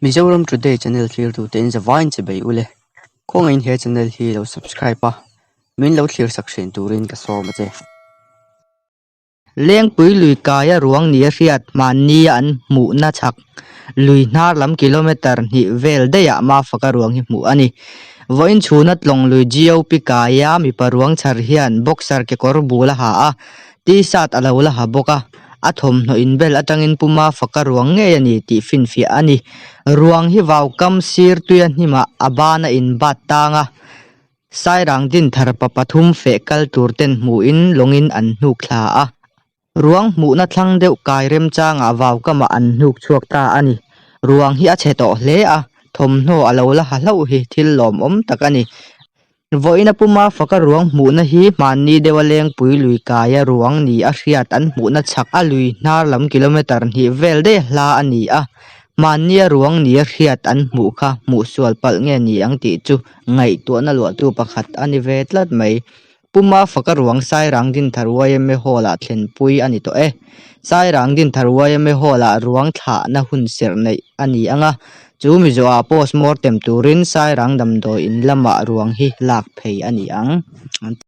Mizoram Today channel thlirtute in zavaiin che bei ule. Khawngaihin he channel hi lo subscribe a, min lo thlir sak thin turin ka sawm a che. Lengpui lui kaia ruang nia hriat hmannia an hmuhna chhak lui hnar lam kilometre hnih vel daihah Mafaka ruang hi hmuh a ni. Vawiin chhuna tlawng lui GOP kaia mipa ruang chhar hian boxer kekawr bul a ha a, T-shirt a lo la ha bawk a, a thawmhnaw inbel atangin Pu Mafaka ruang ngei a ni tih finfiah a ni. Ruang hi vaukam sir tuia hnimah a ban a inbat tang a, Sairang dinthar pa pathum feh kal tur ten hmuhin lawngin an hnuk thla a. Ruang hmuhna thlang deuh kai remchangah vaukamah an hnuk chhuak ta a ni. Ruang hi a chhe tawh hle a, thawmhnaw a lo la ha hlauh hi thil lawmawm tak a ni. Vawiin a puma faka ruang hmuhna hi hmanni deuha lengpui lui kaia ruang ni a hriat an hmuhna chhak a lui hnar lam kilometre hnih vel daih hla a ni a, hmannia ruang ni a hriat an hmuh kha hmuh sual palh nge ni ang tih chu ngaihtuahna luahtu pakhat a ni ve tlat mai. Puma faka ruang Sairang Dinthar yma Hall-ah thlenpui a ni tawh e. Sairang Dinthar yma Hall-ah ruang thlahna hun serh neih a ni ang a, Chu Mizoah post mortem turin Sairang damdawi in lamah ruang hi lak phei a ni ang.